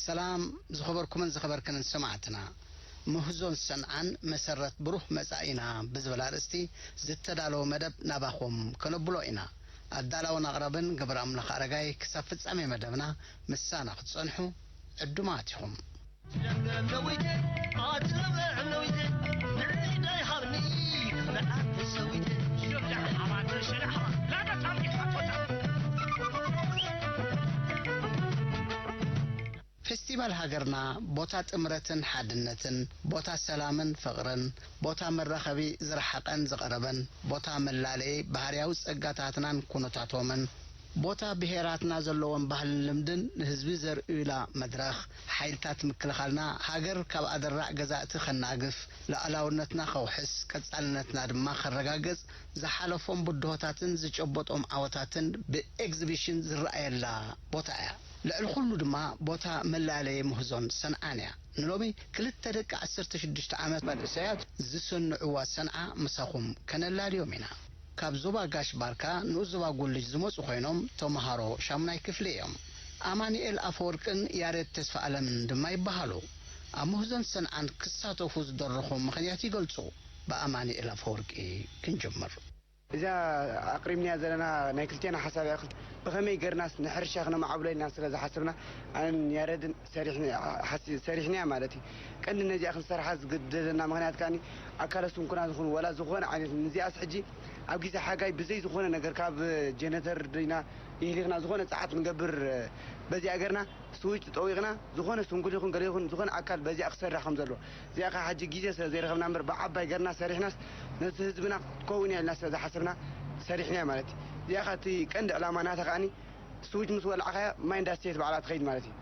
ሰላም ዝኸበርኩምን ዝኸበርክንን ሰማዕትና፣ ምህዞን ሰንዓን መሰረት ብሩህ መጻኢና ብዝብል ኣርእስቲ ዝተዳለወ መደብ ናባኹም ከነብሎ ኢና። ኣዳላውን ኣቕራብን ገብረ ኣምላኽ ኣረጋይ። ክሳብ ፍጻሜ መደብና ምሳና ክትጸንሑ ዕዱማት ኢኹም። ፌስቲቫል ሃገርና ቦታ ጥምረትን ሓድነትን፣ ቦታ ሰላምን ፍቕርን፣ ቦታ መራኸቢ ዝረሓቐን ዝቐረበን፣ ቦታ መላለዪ ባህርያዊ ጸጋታትናን ኩነታቶምን፣ ቦታ ብሄራትና ዘለዎም ባህልን ልምድን ንህዝቢ ዘርእዩላ መድረኽ፣ ሓይልታት ምክልኻልና ሃገር ካብ ኣደራዕ ገዛእቲ ከናግፍ፣ ሉዓላውነትና ከውሕስ፣ ቀጻልነትና ድማ ከረጋግጽ፣ ዝሓለፎም ብድሆታትን ዝጨበጦም ዓወታትን ብኤግዚቢሽን ዝረኣየላ ቦታ እያ። ልዕሊ ኩሉ ድማ ቦታ መላለዪ ምህዞን ሰንዓን እያ። ንሎሚ ክልተ ደቂ ዓሰርተ ሽዱሽተ ዓመት መንእሰያት ዝሰንዕዋ ሰንዓ ምሳኹም ከነላልዮም ኢና። ካብ ዞባ ጋሽ ባርካ ንኡስ ዞባ ጉልጅ ዝመጹ ኮይኖም፣ ተመሃሮ ሻሙናይ ክፍሊ እዮም። ኣማኑኤል ኣፈወርቅን ያሬድ ተስፋኣለምን ድማ ይበሃሉ። ኣብ ምህዞን ሰንዓን ክሳተፉ ዝደረኹ ምኽንያት ይገልጹ። ብኣማኑኤል ኣፈወርቂ ክንጅምር። እዛ ኣቕሪብናያ ዘለና ናይ ክልቴና ሓሳብ እያ። ብኸመይ ገርናስ ንሕርሻ ክነማዕብሎ ኢልና ስለ ዝሓሰብና፣ ኣነን ያረድን ሰሪሕና፣ ሓሲ-፣ ሰሪሕናያ ማለት እዩ። ቀንዲ ነዚኣ ክንሰርሓ ዝገደደና ምኽንያት ከኣኒ፣ ኣካለ ስንኩላን ዝኾኑ፣ ዋላ ዝኾነ ዓይነት፣ ንዚኣስ ሕጂ ኣብ ግዜ ሓጋይ ብዘይ ዝኾነ ነገር፣ ካብ ጀነተር ዲና ይህሊኽና፣ ዝኾነ ጸዓት ንገብር፣ በዚኣ ገርና ስዊች ጠዊቕና፣ ዝኾነ ስንኩል ይኹን ገለ ይኹን፣ ዝኾነ ኣካል በዚኣ ክሰርሕ ከም ዘለዎ። እዚኣ ኸዓ ሕጂ ግዜ ስለ ዘይረኸብና እምበር፣ ብዓባይ ገርና ሰሪሕናስ፣ ነቲ ህዝብና ክትከውን እያ ኢልና ስለ ዝሓሰብና፣ ሰሪሕናያ ማለት እዩ። እዚኣ ኸዓ እቲ ቀንዲ ዕላማ ናታ ከኣኒ፣ ስዊች ምስ ወላዕኻያ፣ ማይ እንዳስተየት ባዕላ ትኸይድ ማለት እዩ።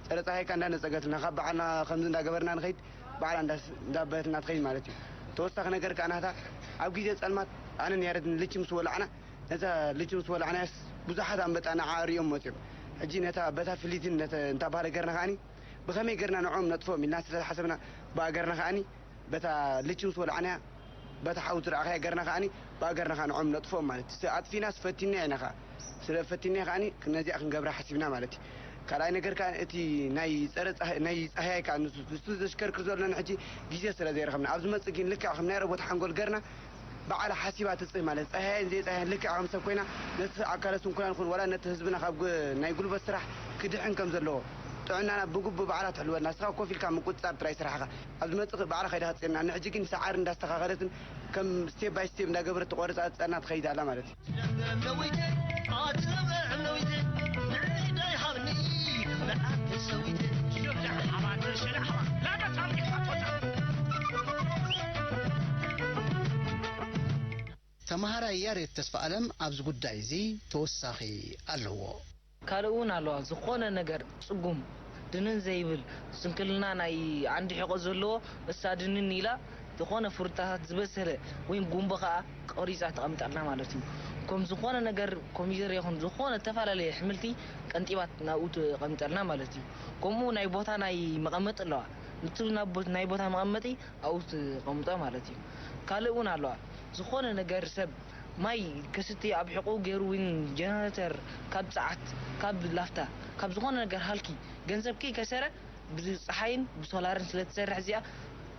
ጸረ ጸሃይካ እንዳነጸገትና፣ ካብ ባዕልና ከምዚ እንዳገበርና ንኸይድ፣ ባዕላ እንዳስ-፣ እንዳበለትና ትኸይድ ማለት እዩ። ተወሳኺ ነገር ከኣ ናታ፣ ኣብ ግዜ ጸልማት፣ ኣነን ያረድን ልቺ ምስ ወላዕና፣ ነዛ ልቺ ምስ ወላዕናያስ፣ ብዙሓት ኣንበጣ ንዓ ሪኦም መጺኦም። ሕጂ ነታ በታ ፍሊትን ነተ-፣ እንታ ባህለ ገርና ከኣኒ፣ ብኸመይ ገርና ንዕኦም ነጥፍኦም ኢልና ስለ ዝሓሰብና፣ ብኣ ገርና ከኣኒ፣ በታ ልቺ ምስ ወላዕናያ፣ በታ ሓዊ ዝረኣኻያ ገርና ከኣኒ፣ ብኣ ገርና ከኣ ንዕኦም ነጥፍኦም ማለት እዩ። ስ-፣ ኣጥፊናስ ፈቲንያ ኢና ከኣ። ስለ ፈቲንያ ከኣኒ፣ ነዚኣ ክንገብራ ሓሲብና ማለት እዩ። ካልኣይ ነገር ከኣ፣ እቲ ናይ ጸረ ጸሃ-፣ ናይ ጸሃያይ ከኣ፣ ንሱ፣ ንሱ ዘሽከርክር ዘሎ ንሕጂ ግዜ ስለ ዘይረኸብና፣ ኣብ ዝመጽእ ግን ልክዕ ከም ናይ ረቦት ሓንጎል ገርና፣ ባዕላ ሓሲባ ትጽህ ማለት፣ ጸሃያን ዘይጸሃያን ልክዕ ከም ሰብ ኮይና፣ ነቲ ኣካለ ስንኩላን ይኹን ዋላ ነቲ ህዝብና ካብ ግ-፣ ናይ ጉልበት ስራሕ ክድሕን ከም ዘለዎ፣ ጥዕናና ብግቡእ ባዕላ ትሕልወልና፣ ንስኻ ኮፍ ኢልካ ምቁጽጻር ጥራይ ስራሕኻ። ኣብ ዝመጽእ ባዕላ ከይዳ ክትጽልና፣ ንሕጂ ግን ሰዓሪ እንዳስተኻኸለትን ከም ስቴፕ ባይ ስቴፕ እንዳገበረት ትቆርጻ ትጸና ትኸይድ ኣላ ማለት እዩ። ተመሃራይ ያሬድ ተስፋኣለም ኣብዚ ጉዳይ እዚ ተወሳኺ ኣለዎ። ካልእ እውን ኣለዋ። ዝኾነ ነገር ጽጉም ድንን ዘይብል ስንክልና ናይ ዓንዲ ሕቖ ዘለዎ እሳ ድንን ኢላ ዝኾነ ፍሩታታት ዝበሰለ ወይ ጉምቦ ከኣ ቆሪጻ ተቐምጠልና ማለት እዩ። ከም ዝኾነ ነገር ኮሚደረ ይኹን ዝኾነ ዝተፈላለየ ኣሕምልቲ ቀንጢባት ናብኡ ተቐምጠልና ማለት እዩ። ከምኡ ናይ ቦታ ናይ መቐመጢ ኣለዋ። ነቲ ናብ ቦ-፣ ናይ ቦታ መቐመጢ ኣብኡ ተቐምጦ ማለት እዩ። ካልእ እውን ኣለዋ። ዝኾነ ነገር ሰብ ማይ ከስቲ ኣብ ሕቖኡ ገይሩ እውን ጀነሬተር ካብ ጸዓት፣ ካብ ላፍታ፣ ካብ ዝኾነ ነገር ሃልኪ ገንዘብ ከይከሰረ ብጸሓይን ብሶላርን ስለ ትሰርሕ እዚኣ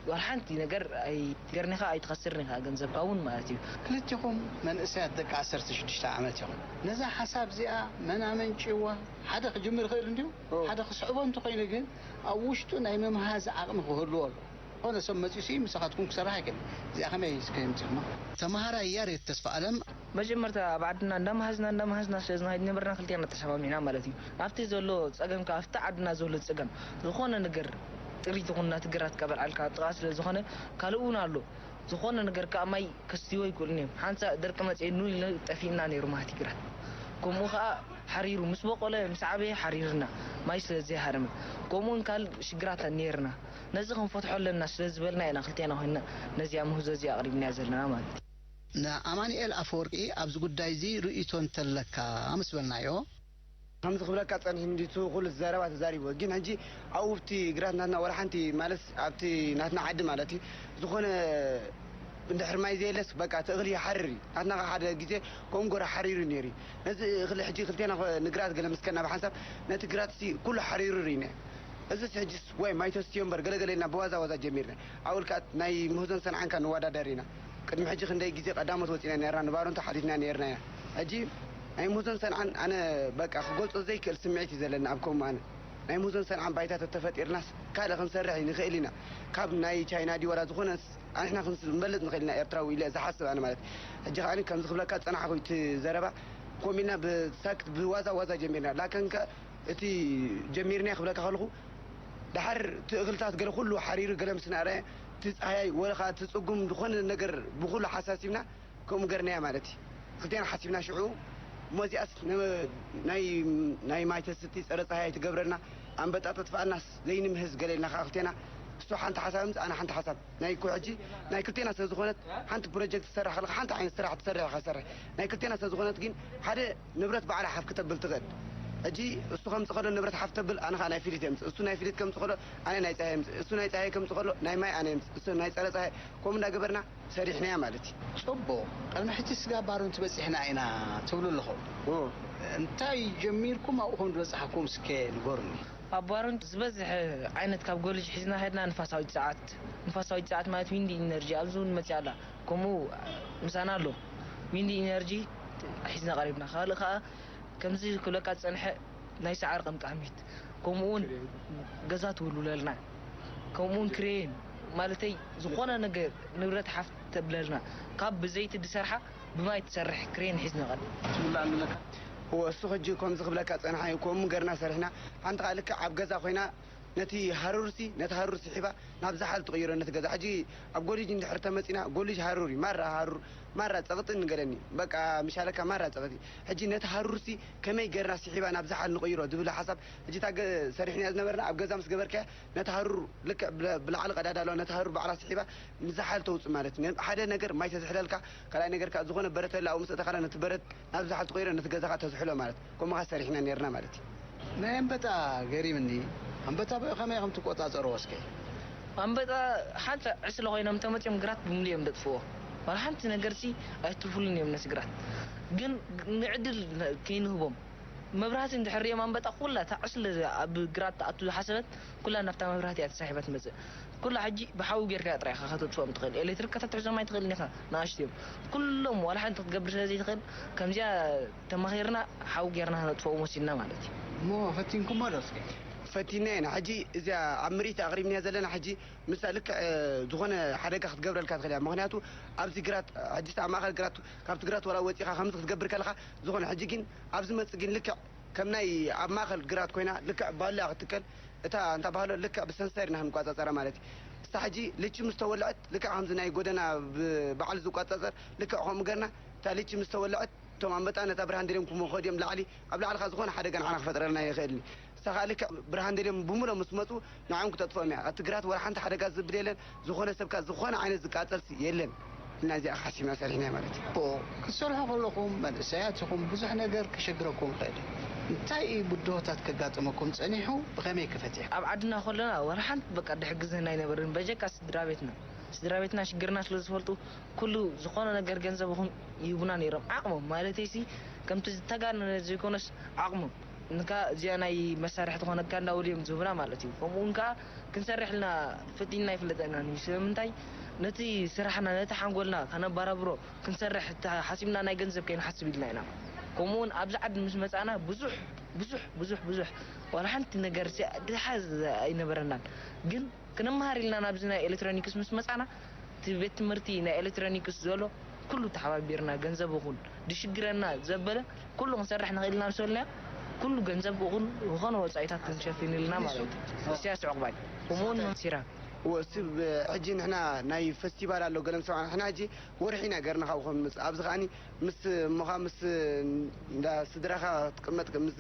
ዋላ ሓንቲ ነገር ኣይ-፣ ገርኒኻ ኣይትኸስርን ኢኻ ገንዘብካ እውን ማለት እዩ። ክልቲኹም መንእሰያት ደቂ ዓሰርተ ሽዱሽተ ዓመት ኢኹም። ነዛ ሓሳብ እዚኣ መን ኣመንጭዋ? ሓደ ክጅምር ይኽእል እንድዩ፣ ኦ። ሓደ ክስዕቦ እንተኾይኑ ግን ኣብ ውሽጡ ናይ ምምሃዝ ዓቕሚ ክህልዎ ኣለዎ። ዝኾነ ሰብ መጺኡሲ ምሳኻትኩም ክሰርሕ ኣይክእልን። እዚኣ ከመይ እስከ የምጺኹማ? ተመሃራይ ያሬድ ተስፋኣለም። መጀመርታ ኣብ ዓድና እንዳመሃዝና እንዳመሃዝና ስለ ዝናሃይድ ነበርና፣ ክልቴና ተሰማሚዕና ማለት እዩ። ኣብቲ ዘሎ ጸገም ከኣ ኣብቲ ዓድና ዘሎ ጸገም ዝኾነ ነገር ጥሪት ይኹን ናቲ ግራት ካብ ኣልዓልካ ጥቓ ስለ ዝኾነ ካልእ እውን ኣሎ። ዝኾነ ነገር ከኣ ማይ ከስትይዎ ኣይክእሉን እዮም። ሓንሳእ ደርቂ መጺኡ ኑ ኢልና ጠፊእና ነይሩ ማህቲ ግራት። ከምኡ ከኣ ሓሪሩ ምስ በቆለ ምስ ዓበየ ሓሪርና ማይ ስለ ዘይሃረመ። ከምኡውን ካልእ ሽግራት ነይርና። ነዚ ክንፈትሖ ኣለና ስለ ዝበልና ኢና ክልቴና ኮይንና ነዚኣ ምህዞ እዚኣ ኣቕሪብናያ ዘለና ማለት እዩ። ንኣማኑኤል ኣፈወርቂ ኣብዚ ጉዳይ እዚ ርእይቶ እንተለካ ምስ በልናዮ፣ ከምዚ ክብለካ ጸኒሑ እንዲ እቲ ኩሉ ዘረባ ተዛሪቡ። ግን ሕጂ ኣብኡ ኣብቲ ግራት ናትና ወላ ሓንቲ ማለት ኣብቲ ናትና ዓዲ ማለት እዩ ዝኾነ እንድሕር ማይ ዘየለስ በቃ እቲ እኽሊ ይሓርር እዩ። ናትና ከ ሓደ ግዜ ከምኡ ገይሩ ሓሪሩ ነይሩ እዩ። ነዚ እኽሊ ሕጂ ክልቴና ኮ-፣ ንግራት ገለ ምስ ከድና ብሓንሳብ ነቲ ግራት እዚ ኩሉ ሓሪሩ ርኢና። እዚስ ሕጅስ ወይ ማይ ተስትዮ እምበር ገለገለ ኢልና ብዋዛ ዋዛ ጀሚርና። ኣውል ከኣ ናይ ምህዞን ሰንዓን ከኣ ንወዳደር ኢና። ቅድሚ ሕጂ ክንደይ ግዜ ቀዳሞት ወጺና ነርና፣ ንባሮንቶ ሓሊፍና ነርና ኢና። ሕጂ ናይ ምህዞን ሰንዓን ኣነ በቃ ክገልጾ ዘይክእል ስምዒት እዩ ዘለኒ። ኣብ ከምኡ ኣነ ናይ ምህዞን ሰንዓን ባይታ ተተፈጢርናስ ካልእ ክንሰርሕ ንኽእል ኢና። ካብ ናይ ቻይና ድዩ ዋላ ዝኾነስ ኣንሕና ክንበልጽ ንኽእል ኢና ኤርትራዊ ኢለ ዝሓስብ ኣነ ማለት። ሕጂ ከኣ ከምዚ ክብለካ ዝጸናሕኩ እቲ ዘረባ ኮሚልና ብሳክት ብዋዛ ዋዛ ጀሚርና። ላከን ከ እቲ ጀሚርና ክብለካ ከለኹ፣ ደሓር እቲ እኽልታት ገለ ኩሉ ሓሪሩ ገለ ምስ ናርኣየ፣ እቲ ጻህያይ ወላ ኸኣ እቲ ጽጉም ዝኾነ ነገር ብኹሉ ሓሳሲብና ከምኡ ገርናያ ማለት እዩ። ክልቴና ሓሲብና ሽዑ፣ እሞ እዚኣስ ነ-፣ ናይ፣ ናይ ማይ ተስቲ ጸረ ጻህያይ ትገብረልና፣ ኣንበጣ ተጥፍኣልናስ ዘይንምህዝ ገለ ኢልና ኸኣ ክልቴና፣ እሱ ሓንቲ ሓሳብ ኣምጽእ፣ ኣነ ሓንቲ ሓሳብ። ናይ እኮ ሕጂ ናይ ክልቴና ስለ ዝኾነት፣ ሓንቲ ፕሮጀክት ትሰርሕ ከለኻ ሓንቲ ዓይነት ስራሕ ትሰርሕ ኢኻ ትሰርሕ። ናይ ክልቴና ስለ ዝኾነት ግን ሓደ ንብረት ባዕላ ሓፍ ክተብል ትኽእል። ሕጂ እሱ ከምጽእ ከሎ ንብረት ሓፍ ተብል፣ ኣነ ኸኣ ናይ ፊሊት የምጽእ። እሱ ናይ ፊሊት ከምጽእ ከሎ ኣነ ናይ ጸሃይ የምጽእ። እሱ ናይ ጸሃይ ከምጽእ ከሎ ናይ ማይ ኣነ የምጽእ። እሱ ናይ ጸረ ጸሃይ፣ ከምኡ እንዳገበርና ሰሪሕናያ ማለት እዩ። ጽቡቕ። ቅድሚ ሕጂ ስጋብ ባሮንቱ በጺሕና ኢና ትብሉ ኣለኹም። ኦ። እንታይ ጀሚርኩም ኣብኡ ከም ዝበጻሕኩም እስከ ንገሩኒ። ኣብ ባሮንቱ ዝበዝሐ ዓይነት ካብ ጎልጅ ሒዝና ከድና ንፋሳዊት ሰዓት፣ ንፋሳዊት ሰዓት ማለት ዊንዲ ኢነርጂ ኣብዚ እውን መጽያ ኣላ። ከምኡ ምሳና ኣሎ። ዊንዲ ኢነርጂ ሒዝና ቀሪብና። ካልእ ከኣ ከምዚ ክብለካ ዝጸንሐ ናይ ሰዓር ቀምቃሚት፣ ከምኡ እውን ገዛ ትውልውለልና፣ ከምኡ እውን ክሬን ማለተይ ዝኾነ ነገር ንብረት ሓፍ ተብለልና፣ ካብ ብዘይቲ ዝሰርሓ ብማይ ትሰርሕ ክሬን ሒዝና ቀሪብና። ትውላዕ ኣለካ? እወ፣ እሱ ሕጂ ከምዚ ክብለካ ጸንሓ እዩ። ከምኡ ገርና ሰሪሕና። ሓንቲ ከኣ ልክዕ ኣብ ገዛ ኮይና ነቲ ሃሩርሲ፣ ነቲ ሃሩር ስሒባ ናብ ዝሓል ትቕይሮ ነቲ ገዛ። ሕጂ ኣብ ጎሊጅ እንድሕር ተመጺና፣ ጎሊጅ ሃሩር እዩ። ማራ ሃሩር፣ ማራ ጸቕጢ ንገለኒ። በቃ ምሻለካ ማራ ጸቕጢ። ሕጂ ነቲ ሃሩርሲ ከመይ ገርና ስሒባ ናብ ዝሓል ንቕይሮ ዝብል ሓሳብ። ሕጂ እታ ገ-፣ ሰሪሕና ዝነበርና ኣብ ገዛ ምስ ገበርካያ፣ ነቲ ሃሩር ልክዕ ብለ-፣ ብላዕሊ ቀዳዳ ኣለዋ። ነቲ ሃሩር ባዕላ ስሒባ ንዝሓል ተውጽእ ማለት እዩ። ነ-፣ ሓደ ነገር ማይ ተዝሕለልካ፣ ካልኣይ ነገር ከኣ ዝኾነ በረት ኣላ፣ ኣብኡ ምስ ኣእተኻላ ነቲ በረት ናብ ዝሓል ትቕይሮ፣ ነቲ ገዛኻ ተዝሕሎ ማለት። ከምኡ ኸኣ ሰሪሕና ነይርና ማለት እዩ። ናይ ኣንበጣ ገሪምኒ። ኣንበጣ ብኸመይ ከም ትቆጻጸርዎ እስከ? ኣንበጣ ሓንቲ ዕስለ ኮይኖም ተመጽዮም ግራት ብምሉእ እዮም ዘጥፍዎ። ዋላ ሓንቲ ነገርሲ ኣይትርፉሉን እዮም ነቲ ግራት። ግን ንዕድል ከይንህቦም። መብራህቲ እንድሕር ሪኦም ኣንበጣ ኩላ እታ ዕስለ ኣብ ግራት ትኣቱ ዝሓሰበት ኩላ ናብታ መብራህቲ እያ ተሳሒባ ትመጽእ። ኩላ ሕጂ ብሓዊ ጌርካ ጥራይ ኢኻ ከተጥፍኦም ትኽእል። ኤሌክትሪክ ከተትሕዞም ኣይትኽእልን ኢኻ፣ ንኣሽቱ እዮም። ኩሎም ዋላ ሓንቲ ክትገብር ስለ ዘይትኽእል፣ ከምዚኣ ተማኺርና ሓዊ ጌርና ክነጥፍኦም ወሲንና ማለት እዩ። እሞ ፈቲንኩሞ ዶ እስከ? ፈቲና ኢና። ሕጂ እዚኣ ኣብ ምርኢት ኣቕሪብናያ ዘለና ሕጂ ምስታ ልክዕ፣ እ፣ ዝኾነ ሓደጋ ክትገብረልካ ትኽእል እያ። ምኽንያቱ ኣብዚ ግራት፣ ሕጂ ኣብ ማእከል ግራት፣ ካብቲ ግራት ዋላ ወጺኻ ከምዚ ክትገብር ከለኻ ዝኾነ፣ ሕጂ ግን ኣብዚ መጽእ ግን ልክዕ ከም ናይ ኣብ ማእከል ግራት ኮይና ልክዕ ባላ ክትከል፣ እታ እንታ ባህሎ ልክዕ ብሰንሰር ኢና ክንቋጻጸራ ማለት እዩ። እሳ ሕጂ ልቺ ምስ ተወልዐት ልክዕ ከምዚ ናይ ጎደና ብ-፣ በዓል ዝቋጻጸር ልክዕ ከምኡ ገርና እታ ልቺ ምስ ተወልዐት እቶም ኣንበጣ ነታ ብርሃን ደልዮም ክመኸዱ እዮም ላዕሊ፣ ኣብ ላዕሊ ከኣ ዝኾነ ሓደጋ ንዓና ክፈጥረልና ይኽእል። እሳ ከኣ ልክዕ ብርሃን ደልዮም ብምሎም ምስ መጹ ንዕኦም ክተጥፍኦም እያ። እቲ ግራት ወላ ሓንቲ ሓደጋ ዝብል የለን፣ ዝኾነ ሰብ ከኣ ዝኾነ ዓይነት ዝቃጸልሲ የለን። እና እዚኣ ሓሲብና ሰሪሕና ማለት እዩ። ክትሰርሑ ከለኹም መንእሰያት ኢኹም፣ ብዙሕ ነገር ከሸግረኩም ይኽእል እዩ። እንታይ እዩ ብድሆታት ከጋጥመኩም ጸኒሑ፣ ብኸመይ ክፈትሕ? ኣብ ዓድና ከለና ዋላ ሓንቲ በቃ ድሕግዘና ኣይነበርን፣ በጀካ ስድራ ቤትና። ስድራ ቤትና ሽግርና ስለ ዝፈልጡ፣ ኩሉ ዝኾነ ነገር ገንዘብ ይኹን ይህቡና ነይሮም። ዓቕሞም ማለተይሲ፣ ከምቲ ዝተጋነነ ዘይኮነስ ዓቕሞም። ንካ እዚኣ ናይ መሳርሒ ትኾነካ እንዳበሉ እዮም ዝህቡና ማለት እዩ። ከምኡ እውን ከኣ ክንሰርሕ ኢልና ፈቲንና ኣይፍለጠናን እዩ። ስለምንታይ? ነቲ ስራሕና፣ ነቲ ሓንጎልና ከነባራብሮ ክንሰርሕ እታ ሓሲብና ናይ ገንዘብ ከይንሓስብ ኢልና ኢና። ከምኡ እውን ኣብዚ ዓዲ ምስ መጻና ብዙሕ፣ ብዙሕ፣ ብዙሕ፣ ብዙሕ ዋላ ሓንቲ ነገር ሲ-፣ ድሓዝ ኣይነበረናን። ግን ክንመሃር ኢልና ናብዚ ናይ ኤሌክትሮኒክስ ምስ መጻና፣ እቲ ቤት ትምህርቲ ናይ ኤሌክትሮኒክስ ዘሎ ኩሉ ተሓባቢርና፣ ገንዘብ ይኹን ድሽግረና ዘበለ ኩሉ ክንሰርሕ ንኽእል ኢና ምስ በልናዮ፣ ኩሉ ገንዘብ ይኹን ዝኾነ ወጻኢታት ክንሸፍን ኢልና ማለት እዩ። ኢሳያስ ዕቑባይ፣ ከምኡ እውን መምሲራ። ወስብ ሕጂ ንሕና ናይ ፈስቲቫል ኣሎ ገለ ምስ ንሕና ሕጂ ወርሒ ኢና ገርና ካብኡ ከም ንመጽእ። ኣብዚ ከኣኒ ምስ እሞኻ ምስ እንዳ ስድራኻ ክትቅመጥ ምስ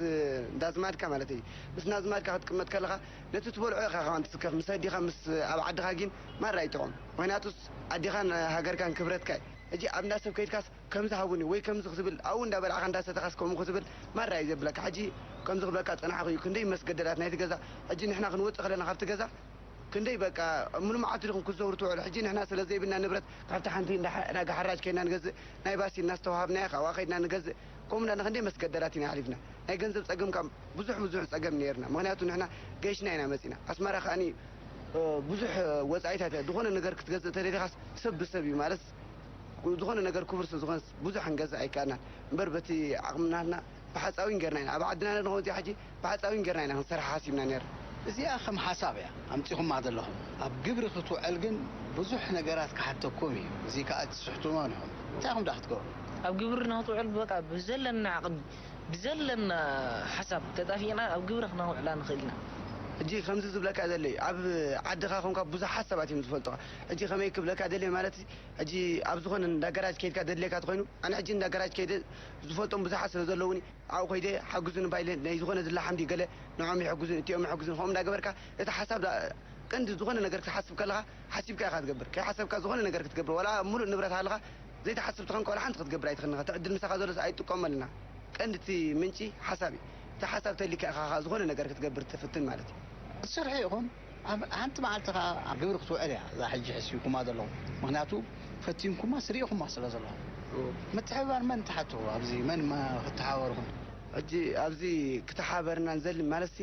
እንዳ ዝማድካ ማለት እዩ። ምስ እንዳ ዝማድካ ክትቅመጥ ከለኻ ነቲ ትበልዖ ኢኻ ከማን ትስከፍ። ምስ ኣዲኻ ምስ ኣብ ዓድኻ ግን ማራ ይጥዑም። ምኽንያቱስ ኣዲኻን ሃገርካን ክብረትካ እዩ። ሕጂ ኣብ እንዳ ሰብ ከይድካስ ከምዚ ሃቡኒ ወይ ከምዚ ክትብል ኣብኡ እንዳ በላዕኻ እንዳ ሰተኻስ ከምኡ ክትብል ማራ እዩ ዘብለካ። ሕጂ ከምዚ ክብለካ ጸናሕኩ እዩ። ክንደይ መስገደላት ናይቲ ገዛ። ሕጂ ንሕና ክንወጽእ ከለና ካብቲ ገዛ ክንደይ በቃ ሙሉ መዓልቲ ዲኹም ክትዘውሩ ትውዕሉ? ሕጂ ንሕና ስለ ዘይብልና ንብረት ካብቲ ሓንቲ እንዳ ሓ-፣ ዕዳጋ ሓራጅ ከይድና ንገዝእ፣ ናይ ባሲ እናስተዋሃብናያ ካብኣ ከይድና ንገዝእ። ከምኡ እንዳና ክንደይ መስገደላት ኢና ኣሕሊፍና። ናይ ገንዘብ ጸገም ካብ ብዙሕ ብዙሕ ጸገም ነይርና። ምኽንያቱ ንሕና ገይሽና ኢና መጺና። ኣስመራ ከኣኒ፣ እ፣ ብዙሕ ወጻኢታት እያ። ዝኾነ ነገር ክትገዝእ ተደሊኻስ ሰብ ብሰብ እዩ ማለት፣ ዝኾነ ነገር ክቡር ስለ ዝኾነስ ብዙሕ ክንገዝእ ኣይከኣልናን። እምበር በቲ ዓቕምናትና ብሓጻዊን ጌርና ኢና። ኣብ ዓድና ንኸውን እዚኣ ሕጂ ብሓጻዊን ጌርና ኢና ክንሰርሕ ሓሲብና ነይርና። እዚኣ ከም ሓሳብ እያ ኣምጺኹማ ዘለኹም። ኣብ ግብሪ ክትውዕል ግን ብዙሕ ነገራት ክሓተኩም እዩ። እዚ ከኣ ትስሕትዎ ኢኹም። እንታይ ኢኹም ደኣ ክትገብሩ? ኣብ ግብሪ ንኽትውዕል በቃ ብዘለና ዓቕሚ፣ ብዘለና ሓሳብ ተጣፊእና ኣብ ግብሪ ክነውዕላ ንኽእል ኢና። ሕጂ ከምዚ ዝብለካ ደለዩ፣ ኣብ ዓድኻ ኮንካ ብዙሓት ሰባት እዮም ዝፈልጡኻ። ሕጂ ከመይ ክብለካ ደለየ ማለት፣ ሕጂ ኣብ ዝኾነ እንዳ ገራጅ ከይድካ ደድልየካ ተኾይኑ፣ ኣነ ሕጂ እንዳ ገራጅ ከይደ ዝፈልጦም ብዙሓት ስለ ዘለዉኒ፣ ኣብኡ ከይደ ሓግዙኒ ባይለ ናይ ዝኾነ ዝላ ሓምዲ ገለ ንዖም ይሕግዙን፣ እቲኦም ይሕግዙን፣ ከምኡ እንዳገበርካ እቲ ሓሳብ ዳ-፣ ቀንዲ ዝኾነ ነገር ክትሓስብ ከለኻ ሓሲብካ ኢኻ ትገብር። ከይሓሰብካ ዝኾነ ነገር ክትገብር፣ ዋላ ሙሉእ ንብረት ሃልኻ ዘይትሓስብ ተኾንካ ዋላ ሓንቲ ክትገብር ኣይትኽእልን ኢኻ። እቲ ዕድል ምሳኻ ዘሎስ ኣይትጥቀመሉና። ቀንዲ እቲ ምንጪ ሓሳብ እዩ። እቲ ሓሳብ ተሊካ ኢኻ ዝኾነ ነገር ክትገብር ትፍትን ማለት እዩ። ትሰርሑ ኢኹም። ኣብ ሓንቲ መዓልቲ ኸኣ ኣብ ግብሪ ክትውዕል እያ እዛ ሕጂ ሕስቢኩማ ዘለኹም። ምኽንያቱ ፈቲንኩማ ስሪኢኹማ ስለ ዘለኹም። እዎ። ምትሕብባር መን ትሓቱ? ኣብዚ መን መ-፣ ክተሓባበርኩም? ሕጂ ኣብዚ ክተሓባበርና ንዘሊ ማለትሲ፣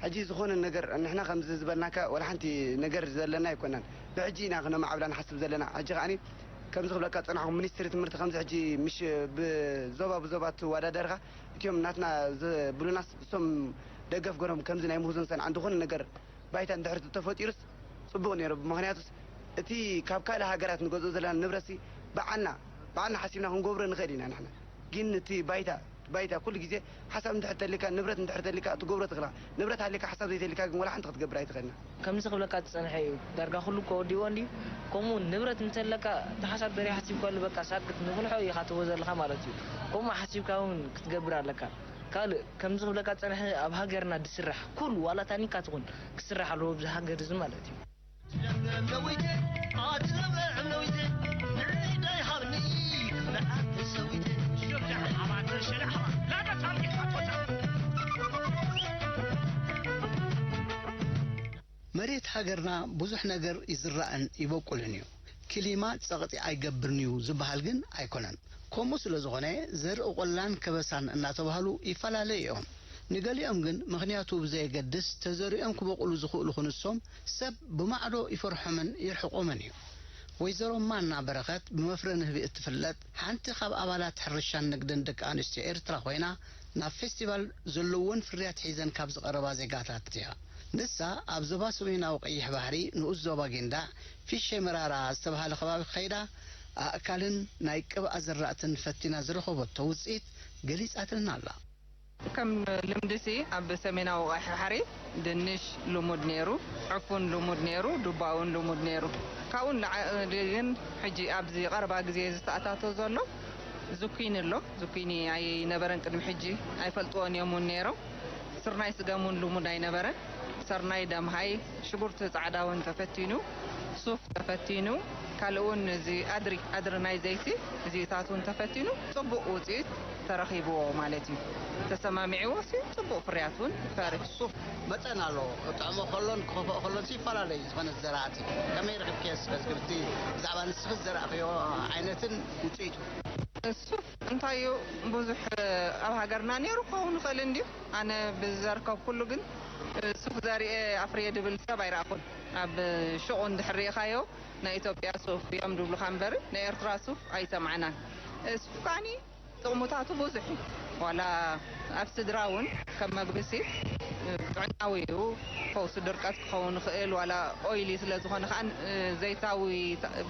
ሕጂ ዝኾነ ነገር ንሕና ከምዚ ዝበልናካ ወላ ሓንቲ ነገር ዘለና ኣይኮናን። ብሕጂ ኢና ክነማዕብላ ንሓስብ ዘለና። ሕጂ ከኣኒ ከምዚ ክብለካ ጸናሕኩ፣ ሚኒስትሪ ትምህርቲ ከምዚ ሕጂ ምሽ ብዞባ ብዞባ ትወዳደርካ፣ እቲኦም ናትና ዝብሉናስ እሶም ደገፍ ገሮም ከምዚ ናይ ምህዞን ሰንዓን ዝኾነ ነገር ባይታ እንድሕር ተፈጢሩስ ጽቡቕ ነይሩ። ምኽንያቱስ እቲ ካብ ካልእ ሃገራት ንገዝኦ ዘለና ንብረትሲ ብዓና፣ ብዓና ሓሲብና ክንገብሮ ንኽእል ኢና ንሕና። ግን እቲ ባይታ፣ ባይታ ኩሉ ግዜ ሓሳብ እንድሕር ተሊካ፣ ንብረት እንድሕር ተሊካ ትገብሮ ትኽእላ። ንብረት ሃሊካ ሓሳብ ዘይተሊካ ግን ወላ ሓንቲ ክትገብር ኣይትኽእልና። ከምዚ ክብለካ ዝጸንሐ እዩ። ዳርጋ ኩሉ እኮ ወዲእዎ እንድዩ። ከምኡ ንብረት እንተለካ እቲ ሓሳብ ተሪሓ ሓሲብካሉ በቃ ሳክት ንፍልሖ ኢኻ ትህቦ ዘለኻ ማለት እዩ። ከምኡ ሓሲብካ እውን ክትገብር ኣለካ። ካልእ ከምዚ ክብለካ ዝጸንሐ ኣብ ሃገርና ዝስራሕ ኩሉ ዋላ ታኒካ ትኹን ክስራሕ ኣለዎ ኣብዚ ሃገር እዚ ማለት እዩ። መሬት ሃገርና ብዙሕ ነገር ይዝራእን ይበቁልን እዩ። ክሊማ ጸቕጢ ኣይገብርን እዩ ዝበሃል ግን ኣይኮነን። ከምኡ ስለ ዝኾነ ዘርኢ ቆላን ከበሳን እናተባህሉ ይፈላለዩ እዮም። ንገሊኦም ግን ምኽንያቱ ብዘየገድስ ተዘሪኦም ክበቑሉ ዝኽእሉ ክንሶም ሰብ ብማዕዶ ይፈርሖምን ይርሕቆምን እዩ። ወይዘሮ ማና በረኸት ብመፍረ ንህቢ እትፍለጥ ሓንቲ ካብ ኣባላት ሕርሻን ንግድን ደቂ ኣንስትዮ ኤርትራ ኮይና ናብ ፌስቲቫል ዘለወን ፍርያት ሒዘን ካብ ዝቐረባ ዜጋታት እያ። ንሳ ኣብ ዞባ ሰሜናዊ ቀይሕ ባሕሪ ንኡስ ዞባ ጊንዳዕ ፊሼ መራራ ዝተባህለ ከባቢ ከይዳ ኣእካልን ናይ ቅብኣ ዝራእትን ፈቲና ዝረኸበቶ ውፅኢት ገሊፃትልና ኣላ። ከም ልምድሲ ኣብ ሰሜናዊ ቀይሕ ባሕሪ ድንሽ ልሙድ ነይሩ፣ ዕፉን ልሙድ ነይሩ፣ ዱባ እውን ልሙድ ነይሩ። ካብኡ ንላዕሊ ግን ሕጂ ኣብዚ ቀረባ ግዜ ዝተኣታቶ ዘሎ ዙኪኒ ኣሎ። ዙኪኒ ኣይነበረን ቅድሚ ሕጂ፣ ኣይፈልጥዎን እዮም እውን ነይሮም። ስርናይ ስገም እውን ልሙድ ኣይነበረን። ሰርናይ ደምሃይ፣ ሽጉርቲ ጻዕዳ እውን ተፈቲኑ፣ ሱፍ ተፈቲኑ፣ ካልእ እውን እዚ ኣድሪ፣ ኣድሪ ናይ ዘይቲ እዚታት እውን ተፈቲኑ ጽቡቕ ውጽኢት ተረኺብዎ ማለት እዩ። ተሰማሚዕዎ ሲ ጽቡቕ ፍርያት እውን ፈሪ። ሱፍ መጠን ኣሎ፣ ክጥዕሞ ከሎን ክኸፍኦ ከሎን ሲ ይፈላለዩ። ዝኾነ ዘራእቲ ከመይ ረኺብክዮ? እስከ ዝግብቲ ብዛዕባ ንስኺ ዝዘራእኽዮ ዓይነትን ውጽኢቱ። ሱፍ እንታይ እዩ ብዙሕ ኣብ ሃገርና ነይሩ ክኸውን ይኽእል እንድዩ። ኣነ ብዘርከብኩሉ ግን ሱፍ ዘሪኤ ኣፍርየ ድብል ሰብ ኣይረኣኹን። ኣብ ሹቕ እንድሕር ርኢኻዮ ናይ ኢትዮጵያ ሱፍ እዮም ድብሉኻ እምበር ናይ ኤርትራ ሱፍ ኣይሰማዕናን። ሱፍ ከዓኒ ጥቕሙታቱ ብዙሕ እዩ። ዋላ ኣብ ስድራ እውን ከም መግብሲ ጥዕናዊ እዩ። ፈውሲ ድርቀት ክኸውን ይኽእል፣ ዋላ ኦይሊ ስለ ዝኾነ ከዓ ዘይታዊ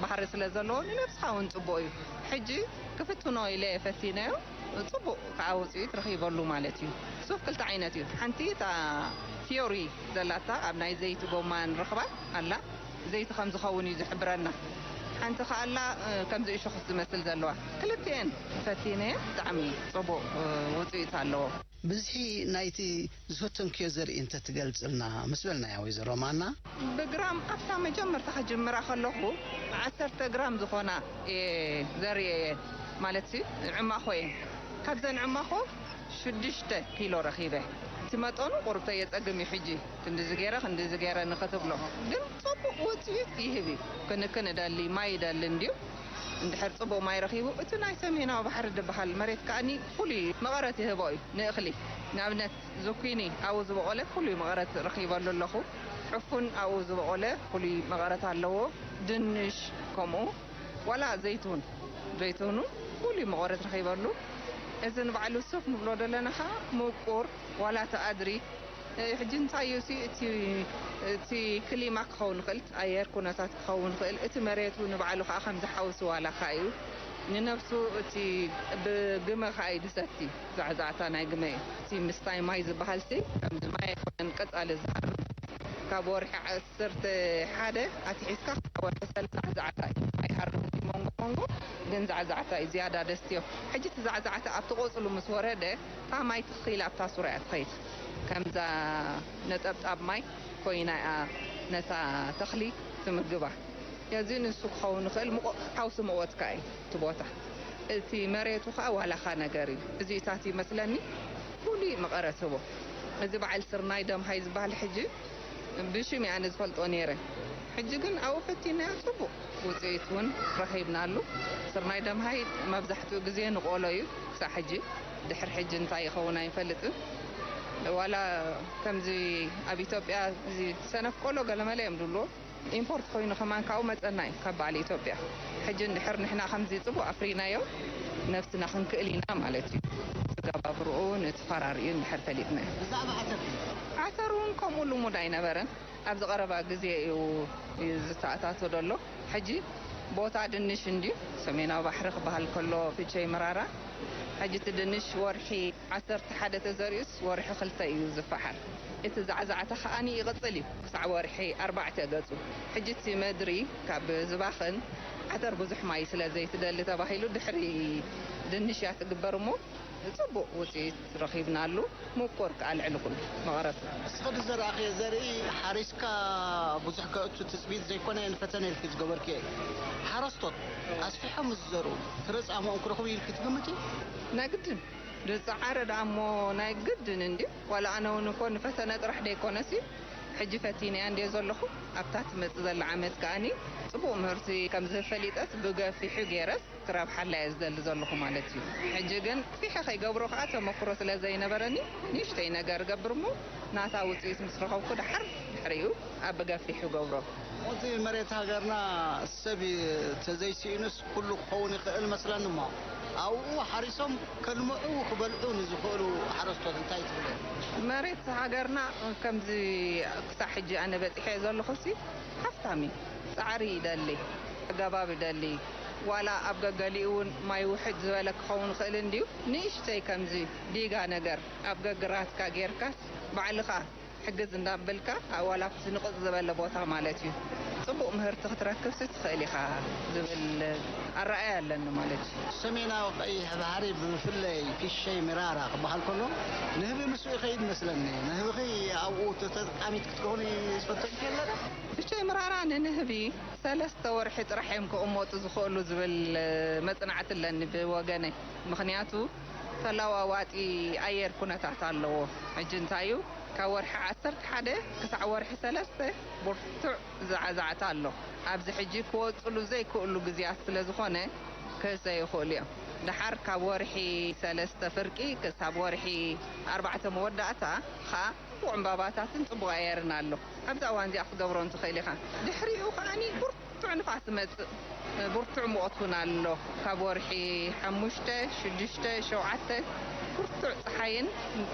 ባህሪ ስለ ዘለዎ ንነብስኻ እውን ጽቡቕ እዩ። ሕጂ ክፍትኖ ኢለ ፈቲነዮ፣ ጽቡቕ ከዓ ውፅኢት ረኺበሉ ማለት እዩ። ሱፍ ክልተ ዓይነት እዩ። ሓንቲ እታ ፊዮሪ ዘላታ ኣብ ናይ ዘይቲ ጎማ ንረኽባ ኣላ፣ ዘይቲ ከም ዝኸውን እዩ ዝሕብረና። ሓንቲ ከኣላ ከምዚ እሾኽ ዝመስል ዘለዋ። ክልቲኤን ፈቲነ፣ ብጣዕሚ ጽቡቕ ውፅኢት ኣለዎ። ብዝሒ ናይቲ ዝፈተንክዮ ዘርኢ እንተትገልጽልና ምስ በልናያ ወይዘሮ ማና። ብግራም ኣብታ መጀመርታ ክጅምራ ከለኹ ዓሰርተ ግራም ዝኾና እየ ዘርእየን፣ ማለት ሲ ዕማኾ እየን። ካብዘን ዕማኾ ሽዱሽተ ኪሎ ረኺበ። እቲ መጠኑ ቁሩብ ተየጸግም እዩ። ሕጂ ክንድዚ ገይረ ክንድዚ ገይረ ንኽትብሎ ግን ጽቡቕ ውጽኢት ይህብ እዩ። ክንክን እደሊ፣ ማይ ይደሊ እንድዩ። እንድሕር ጽቡቕ ማይ ረኺቡ፣ እቲ ናይ ሰሜናዊ ባሕሪ ዝበሃል መሬት ከኣኒ ፍሉይ መቐረት ይህቦ እዩ ንእኽሊ። ንኣብነት ዙኪኒ ኣብኡ ዝበቖለ ፍሉይ መቐረት ረኺበሉ ኣለኹ። ዕፉን ኣብኡ ዝበቖለ ፍሉይ መቐረት ኣለዎ። ድንሽ ከምኡ። ዋላ ዘይትሁን፣ ዘይትሁኑ ፍሉይ መቐረት ረኺበሉ። እዚ ንባዕሉ ሱፍ ንብሎ ዘለና ኸኣ ምቁር፣ ዋላ ተኣድሪ። እ፣ ሕጂ እንታይ እዩ ሲ፣ እቲ፣ እቲ ክሊማ ክኸውን ይኽእል፣ ኣየር ኩነታት ክኸውን ይኽእል። እቲ መሬቱ ንባዕሉ ኸኣ ከምዚ ሓውሲ ዋላ ኸኣ እዩ። ንነብሱ እቲ ብግመ ኸኣ እዩ ዝሰቲ፣ ዛዕዛዕታ ናይ ግመ እዩ። እቲ ምስታይ ማይ ዝበሃል ሲ፣ ከምዚ ማይ ኣይኮነን፣ ቀጻሊ ዝሃርም። ካብ ወርሒ ዓሰርተ ሓደ ኣትሒዝካ ክሳዕ ወርሒ ሰላሳ ዛዕዛዕ እዩ። ኣይሃርም እቲ መንጎ መንጎ፣ ግን ዛዕዛዕታ እዩ ዝያዳ ደስትዮ። ሕጂ እቲ ዛዕዛዕታ ኣብቲ ቆጽሉ ምስ ወረደ፣ እታ ማይ ትኽ ኢላ ኣብታ ሱር እያ ትኸይድ። ከምዛ ነጠብጣብ ማይ ኮይና እያ ነታ ተኽሊ ትምግባ። እዚ ንሱ ክኸውን ይኽእል፣ ምቑ-፣ ሓውሲ መቑወት ከኣ እዩ እቲ ቦታ። እቲ መሬቱ ከኣ ዋላኻ ነገር እዩ። እዚታት ይመስለኒ ፍሉይ መቐረት ህቦ። እዚ በዓል ስርናይ ደምሃይ ዝበሃል ሕጂ ብሽም እየ ኣነ ዝፈልጦ ነይረ። ሕጂ ግን ኣብኡ ፈቲናዮ፣ ጽቡቕ ውጽኢት እውን ረኺብናሉ። ስርናይ ደምሃይ መብዛሕትኡ ግዜ ንቆሎ እዩ ክሳብ ሕጂ። ድሕሪ ሕጂ እንታይ ይኸውን ኣይንፈልጥን። ዋላ ከምዚ ኣብ ኢትዮጵያ እዚ ሰነፍ ቆሎ ገለመለ እዮም ዝብልዎ። ኢምፖርት ኮይኑ ከማን ካብኡ መጸና እዩ፣ ካብ በዓል ኢትዮጵያ። ሕጂ እንድሕር ንሕና ከምዚ ጽቡቕ ኣፍሪናዮ፣ ነብስና ክንክእል ኢና ማለት እዩ። ስጋባብርኡ ንትፈራርዩ እንድሕር ፈሊጥና። ብዛዕባ ዓተር? ዓተር እውን ከምኡ ልሙድ ኣይነበረን። ኣብዚ ቀረባ ግዜ እዩ፣ እዩ ዝተኣታቶ ዘሎ። ሕጂ ቦታ ድንሽ እንድዩ፣ ሰሜናዊ ባሕሪ ክበሃል ከሎ ፍቸይ መራራ። ሕጂ እቲ ድንሽ ወርሒ ዓሰርተ ሓደ ተዘሪኡስ ወርሒ ክልተ እዩ ዝፈሓር። እቲ ዛዕዛዕታ ከኣኒ ይቕጽል እዩ ክሳዕ ወርሒ ኣርባዕተ ገጹ። ሕጂ እቲ መድሪ ካብ ዝባኽን ዓተር ብዙሕ ማይ ስለ ዘይትደሊ ተባሂሉ ድሕሪ ድንሽ እያ ትግበር እሞ ጽቡቕ ውጽኢት ረኺብናሉ። ምቁር ከኣ ልዕሊ ኩሉ መቐረቱ። እስኺ ዝዘራእኽዮ ዘርኢ ሓሪስካ ብዙሕ ከእቱ ትጽቢት ዘይኮነ ንፈተነ ኢልኪ ዝገበርክዮ እዩ። ሓረስቶት ኣስፊሖም ምስ ዝዘርኡ ፍረ ጻምኦም ክረኽቡ ኢልኪ ትግምቲ? ናይ ግድን። ዝጸዓረ ደኣ እሞ ናይ ግድን እንድዩ። ዋላ ኣነ እውን እኮ ንፈተነ ጥራሕ ደይኮነሲ፣ ሕጂ ፈቲነያ እንድየ ዘለኹ። ኣብታ ትመጽእ ዘላ ዓመት ከኣኒ ጽቡቕ ምህርቲ ከም ዝህብ ፈሊጠስ ብገፊሑ ገይረስ ክረብሓላ እየ ዝደሊ ዘለኹ ማለት እዩ። ሕጂ ግን ፊሐ ከይገብሮ ከኣ ተመክሮ ስለ ዘይነበረኒ፣ ንእሽተይ ነገር እገብር እሞ ናታ ውጽኢት ምስ ረኸብኩ ደሓር ድሕሪኡ ኣብ ብገፊሑ እገብሮ። እቲ መሬት ሃገርና ሰብ ተዘይስኢኑስ ኩሉ ክኸውን ይኽእል መስለኒ እሞ፣ ኣብኡ ሓሪሶም ከልምዑ ክበልዑ ንዝኽእሉ ሓረስቶት እንታይ ትብለ? መሬት ሃገርና ከምዚ ክሳብ ሕጂ ኣነ በጺሐ ዘለኹሲ ሃፍታም እዩ። ጻዕሪ ይደሊ፣ ኣገባብ ይደሊ። ዋላ ኣብ ገገሊኡ እውን ማይ ውሕድ ዝበለ ክኸውን ይኽእል እንድዩ። ንእሽተይ ከምዚ ዲጋ ነገር ኣብ ገግራትካ ጌርካስ ባዕልኻ ሕግዝ እንዳበልካ፣ ዋላ ኣብቲ ንቕጽ ዝበለ ቦታ ማለት እዩ፣ ጽቡቕ ምህርቲ ክትረክብሲ ትኽእል ኢኻ ዝብል ኣረኣእያ ኣለኒ ማለት እዩ። ሰሜናዊ ቀይሕ ባሕሪ ብፍላይ ፊሸይ ሚራራ ክበሃል ከሎ ንህቢ ምስኡ ይኸይድ መስለኒ። ንህብኺ ኣብኡ ተጠቃሚት ክትከውኒ ዝፈተንኪ ኣለና? ፊሸይ ሚራራ ንንህቢ ሰለስተ ወርሒ ጥራሕ እዮም ክቕመጡ ዝኽእሉ ዝብል መጽናዕቲ ኣለኒ ብወገነይ። ምኽንያቱ ተለዋዋጢ ኣየር ኩነታት ኣለዎ። ሕጂ እንታይ እዩ፣ ካብ ወርሒ ዓሰርተ ሓደ ክሳዕ ወርሒ ሰለስተ ብርቱዕ ዛዕዛዕታ ኣሎ። ኣብዚ ሕጂ ክወጽሉ ዘይክእሉ ግዜያት ስለ ዝኾነ ክህሰ ይኽእሉ እዮም። ደሓር ካብ ወርሒ ሰለስተ ፍርቂ ክሳብ ወርሒ ኣርባዕተ መወዳእታ ኸኣ ጽቡቕ ዕምባባታትን ጽቡቕ ኣየርን ኣሎ። ኣብዚ እዋን እዚኣ ክትገብሮ እንትኽእል ኢኻ። ድሕሪኡ ከኣኒ ብርቱዕ ንፋስ ይመጽእ። ብርቱዕ ሙቐት እውን ኣሎ። ካብ ወርሒ ሓሙሽተ፣ ሽዱሽተ፣ ሸውዓተ ብርቱዕ ጸሓይን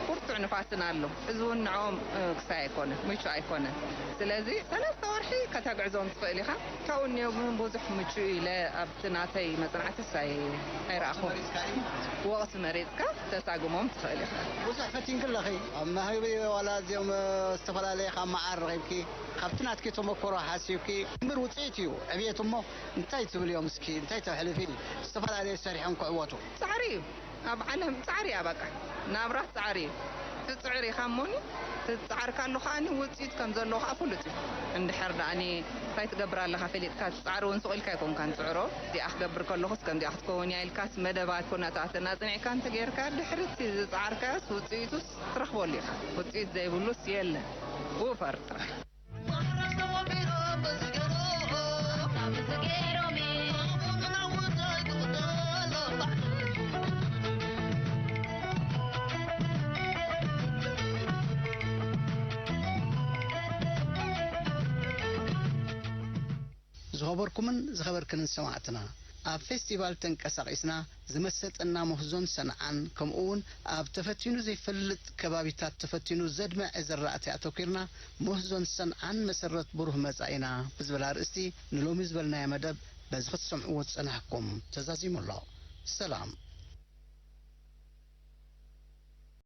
ብርቱዕ ንፋስን ኣሎ። እዚ እውን ንዕኦም፣ እ፣ ክሳይ ኣይኮነን፣ ምቹእ ኣይኮነን። ስለዚ ሰለስተ ወርሒ ከተግዕዞም ትኽእል ኢኻ። ካብኡ እኒኦ ግን ብዙሕ ምቹእ ኢለ ኣብቲ ናተይ መጽናዕቲ ሳይ ኣይረኣኹን። ወቕቲ መሪጽካ ተሳግሞም ትኽእል ኢኻ። ብዙሕ ፈቲንኪ ኣለኺ። ኣብ መህቢ ዋላ እዚኦም፣ እ፣ ዝተፈላለየ ካብ መዓር ረኺብኪ፣ ካብቲ ናትኪ ተመክሮ ሓሲብኪ፣ እምበር ውጽኢት እዩ ዕብየት እሞ እንታይ ትብል እዮም እስኪ? እንታይ ተሕልፊ? ዝተፈላለየ ሰሪሖም ክዕወቱ። ጻዕሪ እዩ። ኣብ ዓለም ጻዕሪ እያ በቃ። ናብራ ጻዕሪ እዩ። ትጽዕር ኢኻ እሞኒ፣ ትጻዓር ካሎ ከኣኒ ውጽኢት ከም ዘለዎ ከኣ ፍሉጥ እዩ። እንድሕር ደኣኒ እንታይ ትገብር ኣለኻ ፈሊጥካ ትጻዕር እውን ስቕ ኢልካ ኣይኮንካን ትጽዕሮ። እዚኣ ክገብር ከለኹስ ከምዚኣ ክትከውን እያ ኢልካስ መደባት ኩነታትን ኣጽኒዕካ እንተጌርካ ድሕሪ እቲ ዝጻዓርካዮስ ውጽኢቱስ ትረኽበሉ ኢኻ። ውጽኢት ዘይብሉስ የለን። ውፈር ጥራሕ። ዝኸበርኩምን ዝኸበርክንን ሰማዕትና፣ ኣብ ፌስቲቫል ተንቀሳቒስና ዝመሰጠና ምህዞን ሰንዓን፣ ከምኡ እውን ኣብ ተፈቲኑ ዘይፈልጥ ከባቢታት ተፈቲኑ ዘድምዐ ዝራእቲ ኣተኲርና፣ ምህዞን ሰንዓን መሰረት ብሩህ መጻኢና ብዝብል ኣርእስቲ ንሎሚ ዝበልናዮ መደብ በዚ ክትሰምዕዎ ዝጸናሕኩም ተዛዚሙ ኣሎ። ሰላም።